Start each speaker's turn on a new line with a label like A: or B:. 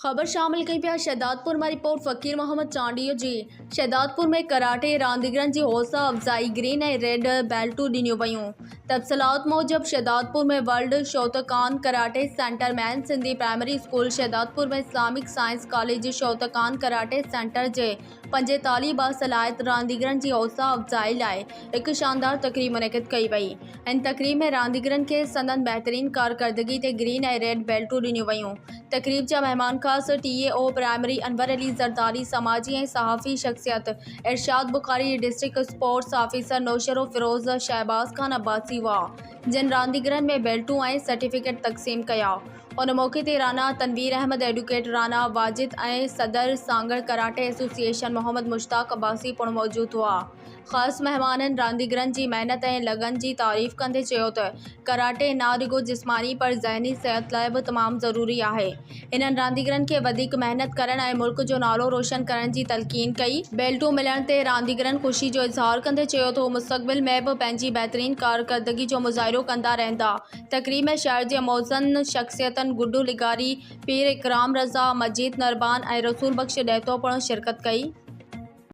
A: خبر شامل ڪئي پيا شهدادپور مان رپورٽ فقير محمد چانڊيو جي شهدادپور ۾ ڪراٽي رانديگرن جي حوصلا افزائي گرين ۽ ريڊ بيلٽون ڏنيون ويون تفصيلات موجب Shahdadpur ۾ world Shotokan karate centre main Sindhi primary school Shahdadpur ۾ Islamic science college Shotokan karate centre جي 45 باصلاحيت رانديگرن جي حوصلا افزائي لاء هڪ شاندار تقريب منعقد ڪئي وئي. ان تقريب ۾ رانديگرن کي سندن بهترين ڪارڪردگي تي گرين ۽ ريڊ بيلٽون ڏنيون ويون. تقريب جا مهمان خاص T A O primary Anwar Ali Zardari, سماجي ۽ صحافي شخصيت Irshad Bukhari, district sports officer Naushahro Feroze Shahbaz Khan Abbasi هئا، جن رانديگرن ۾ بيلٽون ۽ سرٽيفڪيٽ تقسيم ڪيا. ان موقعي تي رانا تنوير احمد ايڊووڪيٽ، رانا واجد ۽ صدر سانگهڙ ڪراٽي ايسوسيئيشن محمد مشتاق عباسي پڻ موجود هئا. خاص مهمانن رانديگرن جي محنت ۽ لگن جي تعريف ڪندي چيو ته ڪراٽي نه رڳو جسماني پر ذهني صحت لاء به تمام ضروري آهي. هنن رانديگرن کي وڌيڪ محنت ڪرڻ ۽ ملڪ جو نالو روشن ڪرڻ جي تلقين ڪئي. بيلٽون ملڻ تي رانديگرن خوشي جو اظهار ڪندي چيو ته هو مستقبل ۾ به پنهنجي بهترين ڪارڪردگي جو مظاهرو ڪندا رهندا. تقريب ۾ شهر جي معزز شخصيتن گڊو لغاري، پير اڪرام رضا، مجيد نربان ۽ رسول بخش ڏهتو پڻ شرڪت ڪئي.